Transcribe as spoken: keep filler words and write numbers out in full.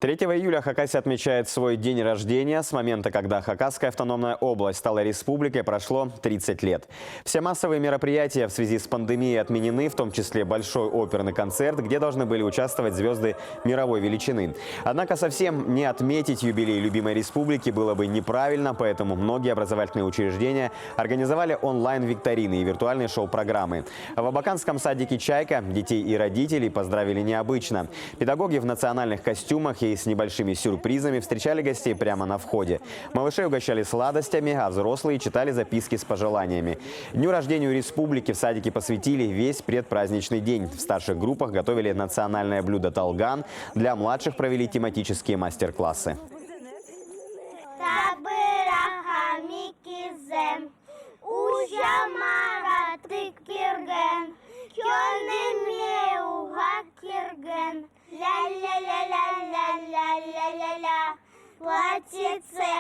Третьего июля Хакасия отмечает свой день рождения. С момента, когда Хакасская автономная область стала республикой, прошло тридцать лет. Все массовые мероприятия в связи с пандемией отменены, в том числе большой оперный концерт, где должны были участвовать звезды мировой величины. Однако совсем не отметить юбилей любимой республики было бы неправильно, поэтому многие образовательные учреждения организовали онлайн-викторины и виртуальные шоу-программы. В абаканском садике «Чайка» детей и родителей поздравили необычно. Педагоги в национальных костюмах и с небольшими сюрпризами встречали гостей прямо на входе. Малышей угощали сладостями, а взрослые читали записки с пожеланиями. Дню рождения республики в садике посвятили весь предпраздничный день. В старших группах готовили национальное блюдо «Талган», для младших провели тематические мастер-классы. Табырахха микізем, уҷамаға тік пирген, кӧңніме уғаа кірген. Ля-ля-ля-ля-ля-ля-ля-ля-ля. Платьице